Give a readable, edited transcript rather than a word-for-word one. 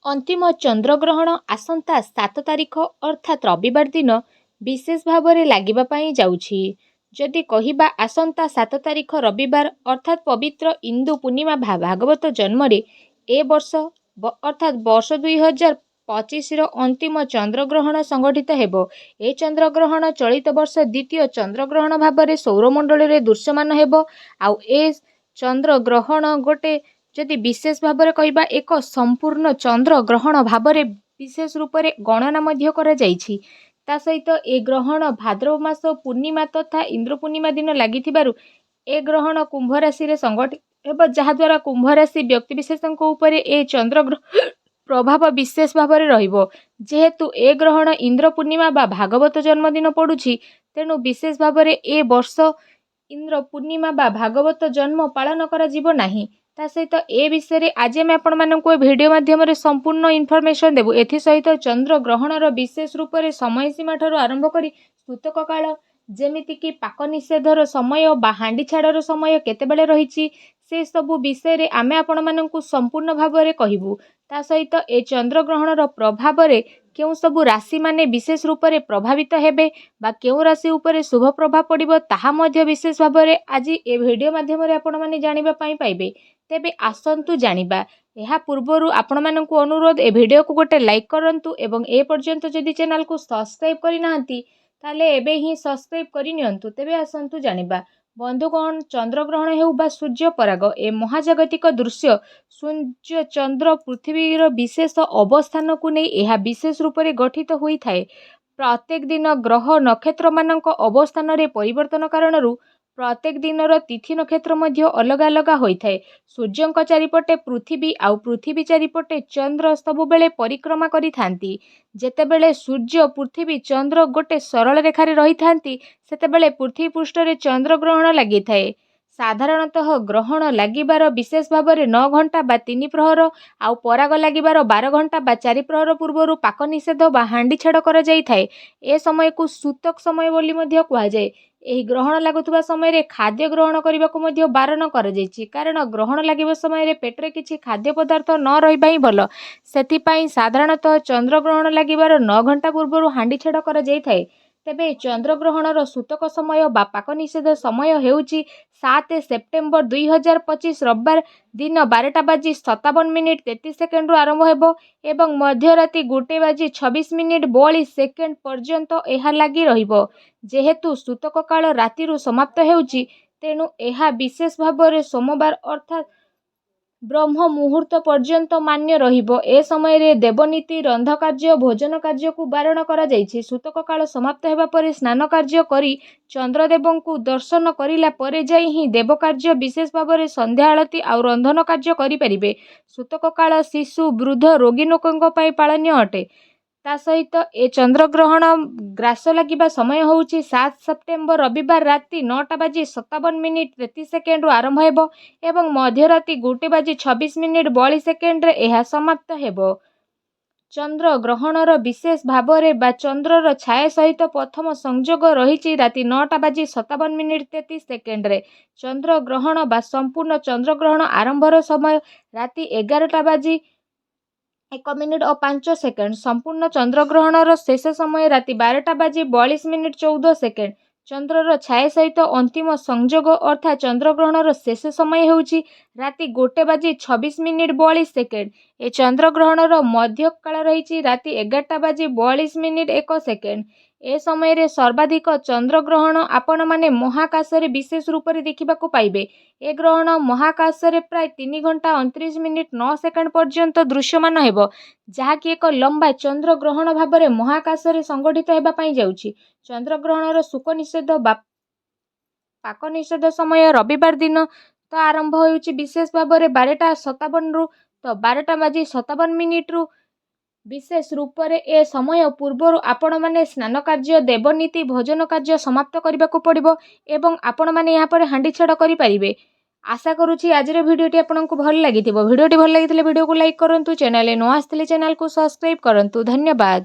ଅନ୍ତିମ ଚନ୍ଦ୍ରଗ୍ରହଣ ଆସନ୍ତା 7 ତାରିଖ ଅର୍ଥାତ୍ ରବିବାର ଦିନ ବିଶେଷ ଭାବରେ ଲାଗିବା ପାଇଁ ଯାଉଛି। ଯଦି କହିବା, ଆସନ୍ତା 7 ତାରିଖ ରବିବାର ଅର୍ଥାତ୍ ପବିତ୍ର ଇନ୍ଦୁ ପୂର୍ଣ୍ଣିମା ବା ଭାଗବତ ଜନ୍ମରେ ଏ ବର୍ଷ ଅର୍ଥାତ୍ ବର୍ଷ 2025ର ଅନ୍ତିମ ଚନ୍ଦ୍ରଗ୍ରହଣ ସଂଗଠିତ ହେବ। ଏ ଚନ୍ଦ୍ରଗ୍ରହଣ ଚଳିତ ବର୍ଷ ଦ୍ୱିତୀୟ ଚନ୍ଦ୍ରଗ୍ରହଣ ଭାବରେ ସୌରମଣ୍ଡଳରେ ଦୃଶ୍ୟମାନ ହେବ। ଆଉ ଏ ଚନ୍ଦ୍ରଗ୍ରହଣ ଗୋଟେ ଯଦି ବିଶେଷ ଭାବରେ କହିବା, ଏକ ସମ୍ପୂର୍ଣ୍ଣ ଚନ୍ଦ୍ରଗ୍ରହଣ ଭାବରେ ବିଶେଷ ରୂପରେ ଗଣନା ମଧ୍ୟ କରାଯାଇଛି। ତା ସହିତ ଏ ଗ୍ରହଣ ଭାଦ୍ରବ ମାସ ପୂର୍ଣ୍ଣିମା ତଥା ଇନ୍ଦ୍ର ପୂର୍ଣ୍ଣିମା ଦିନ ଲାଗିଥିବାରୁ ଏ ଗ୍ରହଣ କୁମ୍ଭ ରାଶିରେ ସଂଗଠିତ ହେବ, ଯାହାଦ୍ୱାରା କୁମ୍ଭ ରାଶି ବ୍ୟକ୍ତିବିଶେଷଙ୍କ ଉପରେ ଏ ଚନ୍ଦ୍ରଗ୍ରହଣ ପ୍ରଭାବ ବିଶେଷ ଭାବରେ ରହିବ। ଯେହେତୁ ଏ ଗ୍ରହଣ ଇନ୍ଦ୍ର ପୂର୍ଣ୍ଣିମା ବା ଭାଗବତ ଜନ୍ମଦିନ ପଡ଼ୁଛି, ତେଣୁ ବିଶେଷ ଭାବରେ ଏ ବର୍ଷ ଇନ୍ଦ୍ର ପୂର୍ଣ୍ଣିମା ବା ଭାଗବତ ଜନ୍ମ ପାଳନ କରାଯିବ ନାହିଁ। ତା ସହିତ ଏ ବିଷୟରେ ଆଜି ଆମେ ଆପଣମାନଙ୍କୁ ଏ ଭିଡ଼ିଓ ମାଧ୍ୟମରେ ସମ୍ପୂର୍ଣ୍ଣ ଇନଫର୍ମେସନ୍ ଦେବୁ। ଏଥିସହିତ ଚନ୍ଦ୍ର ଗ୍ରହଣର ବିଶେଷ ରୂପରେ ସମୟ ସୀମା ଠାରୁ ଆରମ୍ଭ କରି ସୂତକ କାଳ, ଯେମିତିକି ପାକ ନିଷେଧର ସମୟ ବା ହାଣ୍ଡି ଛାଡ଼ର ସମୟ କେତେବେଳେ ରହିଛି, ସେସବୁ ବିଷୟରେ ଆମେ ଆପଣମାନଙ୍କୁ ସମ୍ପୂର୍ଣ୍ଣ ଭାବରେ କହିବୁ। ତା ସହିତ ଏ ଚନ୍ଦ୍ରଗ୍ରହଣର ପ୍ରଭାବରେ କେଉଁ ସବୁ ରାଶିମାନେ ବିଶେଷ ରୂପରେ ପ୍ରଭାବିତ ହେବେ ବା କେଉଁ ରାଶି ଉପରେ ଶୁଭ ପ୍ରଭାବ ପଡ଼ିବ, ତାହା ମଧ୍ୟ ବିଶେଷ ଭାବରେ ଆଜି ଏ ଭିଡ଼ିଓ ମାଧ୍ୟମରେ ଆପଣମାନେ ଜାଣିବା ପାଇଁ ପାଇବେ। ତେବେ ଆସନ୍ତୁ ଜାଣିବା। ଏହା ପୂର୍ବରୁ ଆପଣମାନଙ୍କୁ ଅନୁରୋଧ, ଏ ଭିଡ଼ିଓକୁ ଗୋଟେ ଲାଇକ୍ କରନ୍ତୁ ଏବଂ ଏ ପର୍ଯ୍ୟନ୍ତ ଯଦି ଚ୍ୟାନେଲକୁ ସବସ୍କ୍ରାଇବ୍ କରିନାହାନ୍ତି, ତାହେଲେ ଏବେ ହିଁ ସବସ୍କ୍ରାଇବ୍ କରିନିଅନ୍ତୁ। ତେବେ ଆସନ୍ତୁ ଜାଣିବା। ବନ୍ଧୁଗଣ, ଚନ୍ଦ୍ରଗ୍ରହଣ ହେଉ ବା ସୂର୍ଯ୍ୟପରାଗ, ଏ ମହାଜାଗତିକ ଦୃଶ୍ୟ ସୂର୍ଯ୍ୟ, ଚନ୍ଦ୍ର, ପୃଥିବୀର ବିଶେଷ ଅବସ୍ଥାନକୁ ନେଇ ଏହା ବିଶେଷ ରୂପରେ ଗଠିତ ହୋଇଥାଏ। ପ୍ରତ୍ୟେକ ଦିନ ଗ୍ରହ ନକ୍ଷତ୍ରମାନଙ୍କ ଅବସ୍ଥାନରେ ପରିବର୍ତ୍ତନ କାରଣରୁ ପ୍ରତ୍ୟେକ ଦିନର ତିଥି ନକ୍ଷତ୍ର ମଧ୍ୟ ଅଲଗା ଅଲଗା ହୋଇଥାଏ। ସୂର୍ଯ୍ୟଙ୍କ ଚାରିପଟେ ପୃଥିବୀ ଆଉ ପୃଥିବୀ ଚାରିପଟେ ଚନ୍ଦ୍ର ସବୁବେଳେ ପରିକ୍ରମା କରିଥାନ୍ତି। ଯେତେବେଳେ ସୂର୍ଯ୍ୟ, ପୃଥିବୀ, ଚନ୍ଦ୍ର ଗୋଟେ ସରଳ ରେଖାରେ ରହିଥାନ୍ତି, ସେତେବେଳେ ପୃଥିବୀ ପୃଷ୍ଠରେ ଚନ୍ଦ୍ରଗ୍ରହଣ ଲାଗିଥାଏ। ସାଧାରଣତଃ ଗ୍ରହଣ ଲାଗିବାର ବିଶେଷ ଭାବରେ 9 ଘଣ୍ଟା ବା 3 ପ୍ରହର ଆଉ ପରାଗ ଲାଗିବାର 12 ଘଣ୍ଟା ବା 4 ପ୍ରହର ପୂର୍ବରୁ ପାକ ନିଷେଧ ବା ହାଣ୍ଡି ଛାଡ଼ କରାଯାଇଥାଏ। ଏ ସମୟକୁ ସୂତକ ସମୟ ବୋଲି ମଧ୍ୟ କୁହାଯାଏ। ଏହି ଗ୍ରହଣ ଲାଗୁଥିବା ସମୟରେ ଖାଦ୍ୟ ଗ୍ରହଣ କରିବାକୁ ମଧ୍ୟ ବାରଣ କରାଯାଇଛି, କାରଣ ଗ୍ରହଣ ଲାଗିବା ସମୟରେ ପେଟରେ କିଛି ଖାଦ୍ୟ ପଦାର୍ଥ ନ ରହିବା ହିଁ ଭଲ। ସେଥିପାଇଁ ସାଧାରଣତଃ ଚନ୍ଦ୍ରଗ୍ରହଣ ଲାଗିବାର 9 ଘଣ୍ଟା ପୂର୍ବରୁ ହାଣ୍ଡି ଛାଡ଼ କରାଯାଇଥାଏ। ତେବେ ଚନ୍ଦ୍ରଗ୍ରହଣର ସୂତକ ସମୟ ବା ପାକ ନିଷେଧ ସମୟ ହେଉଛି 7 ସେପ୍ଟେମ୍ବର 2025 ରବିବାର ଦିନ 12ଟା ବାଜି 57 ମିନିଟ୍ 33 ସେକେଣ୍ଡରୁ ଆରମ୍ଭ ହେବ ଏବଂ ମଧ୍ୟରାତି 1 ବାଜି 26 ମିନିଟ୍ 42 ସେକେଣ୍ଡ ପର୍ଯ୍ୟନ୍ତ ଏହା ଲାଗି ରହିବ। ଯେହେତୁ ସୂତକ କାଳ ରାତିରୁ ସମାପ୍ତ ହେଉଛି, ତେଣୁ ଏହା ବିଶେଷ ଭାବରେ ସୋମବାର ଅର୍ଥାତ୍ ବ୍ରହ୍ମ ମୁହୂର୍ତ୍ତ ପର୍ଯ୍ୟନ୍ତ ମାନ୍ୟ ରହିବ। ଏ ସମୟରେ ଦେବନୀତି, ରନ୍ଧ କାର୍ଯ୍ୟ, ଭୋଜନ କାର୍ଯ୍ୟକୁ ବାରଣ କରାଯାଇଛି। ସୂତକ କାଳ ସମାପ୍ତ ହେବା ପରେ ସ୍ନାନ କାର୍ଯ୍ୟ କରି ଚନ୍ଦ୍ରଦେବଙ୍କୁ ଦର୍ଶନ କରିଲା ପରେ ଯାଇ ହିଁ ଦେବ କାର୍ଯ୍ୟ, ବିଶେଷ ଭାବରେ ସନ୍ଧ୍ୟା ଆଳତି ଆଉ ରନ୍ଧନ କାର୍ଯ୍ୟ କରିପାରିବେ। ସୂତକ କାଳ ଶିଶୁ, ବୃଦ୍ଧ, ରୋଗୀ ଲୋକଙ୍କ ପାଇଁ ପାଳନୀୟ ଅଟେ। ତା ସହିତ ଏ ଚନ୍ଦ୍ରଗ୍ରହଣ ଗ୍ରାସ ଲାଗିବା ସମୟ ହେଉଛି 7 ସେପ୍ଟେମ୍ବର ରବିବାର ରାତି 9ଟା ବାଜି 57 ମିନିଟ୍ 33 ସେକେଣ୍ଡରୁ ଆରମ୍ଭ ହେବ ଏବଂ ମଧ୍ୟରାତି 1 ବାଜି 26 ମିନିଟ୍ 42 ସେକେଣ୍ଡରେ ଏହା ସମାପ୍ତ ହେବ। ଚନ୍ଦ୍ରଗ୍ରହଣର ବିଶେଷ ଭାବରେ ବା ଚନ୍ଦ୍ରର ଛାୟା ସହିତ ପ୍ରଥମ ସଂଯୋଗ ରହିଛି ରାତି 9ଟା ବାଜି 57 ମିନିଟ୍ 33 ସେକେଣ୍ଡରେ। ଚନ୍ଦ୍ରଗ୍ରହଣ ବା ସମ୍ପୂର୍ଣ୍ଣ ଚନ୍ଦ୍ରଗ୍ରହଣ ଆରମ୍ଭର ସମୟ ରାତି 11ଟା ବାଜି 1 ମିନିଟ୍ ଓ 5 ସେକେଣ୍ଡ। ସମ୍ପୂର୍ଣ୍ଣ ଚନ୍ଦ୍ରଗ୍ରହଣର ଶେଷ ସମୟ ରାତି 12ଟା ବାଜି 42 ମିନିଟ୍ 14 ସେକେଣ୍ଡ। ଚନ୍ଦ୍ରର ଛାୟା ସହିତ ଅନ୍ତିମ ସଂଯୋଗ ଅର୍ଥାତ୍ ଚନ୍ଦ୍ରଗ୍ରହଣର ଶେଷ ସମୟ ହେଉଛି ରାତି 1 ବାଜି 26 ମିନିଟ୍ 42 ସେକେଣ୍ଡ। ଏ ଚନ୍ଦ୍ରଗ୍ରହଣର ମଧ୍ୟକାଳ ରହିଛି ରାତି 11ଟା ବାଜି 42 ମିନିଟ୍ 1 ସେକେଣ୍ଡ। ଏ ସମୟରେ ସର୍ବାଧିକ ଚନ୍ଦ୍ରଗ୍ରହଣ ଆପଣମାନେ ମହାକାଶରେ ବିଶେଷ ରୂପରେ ଦେଖିବାକୁ ପାଇବେ। ଏ ଗ୍ରହଣ ମହାକାଶରେ ପ୍ରାୟ 3 ଘଣ୍ଟା 29 ମିନିଟ୍ 9 ସେକେଣ୍ଡ ପର୍ଯ୍ୟନ୍ତ ଦୃଶ୍ୟମାନ ହେବ, ଯାହାକି ଏକ ଲମ୍ବା ଚନ୍ଦ୍ରଗ୍ରହଣ ଭାବରେ ମହାକାଶରେ ସଂଗଠିତ ହେବା ପାଇଁ ଯାଉଛି। ଚନ୍ଦ୍ରଗ୍ରହଣର ଶୁକ ନିଷେଧ ବା ପାକ ନିଷେଧ ସମୟ ରବିବାର ଦିନ ତ ଆରମ୍ଭ ହେଉଛି ବିଶେଷ ଭାବରେ 12ଟା 57ରୁ। ତ 12ଟା ବାଜି 57 ମିନିଟ୍ରୁ ବିଶେଷ ରୂପରେ ଏ ସମୟ ପୂର୍ବରୁ ଆପଣମାନେ ସ୍ନାନ କାର୍ଯ୍ୟ, ଦେବନୀତି, ଭୋଜନ କାର୍ଯ୍ୟ ସମାପ୍ତ କରିବାକୁ ପଡ଼ିବ ଏବଂ ଆପଣମାନେ ଏହାପରେ ହାଣ୍ଡି ଛାଡ଼ କରିପାରିବେ। ଆଶା କରୁଛି ଆଜିର ଭିଡ଼ିଓଟି ଆପଣଙ୍କୁ ଭଲ ଲାଗିଥିବ। ଭିଡ଼ିଓଟି ଭଲ ଲାଗିଥିଲେ ଭିଡ଼ିଓକୁ ଲାଇକ୍ କରନ୍ତୁ। ଚ୍ୟାନେଲରେ ନୂଆ ଆସିଥିଲେ ଚ୍ୟାନେଲକୁ ସବସ୍କ୍ରାଇବ୍ କରନ୍ତୁ। ଧନ୍ୟବାଦ।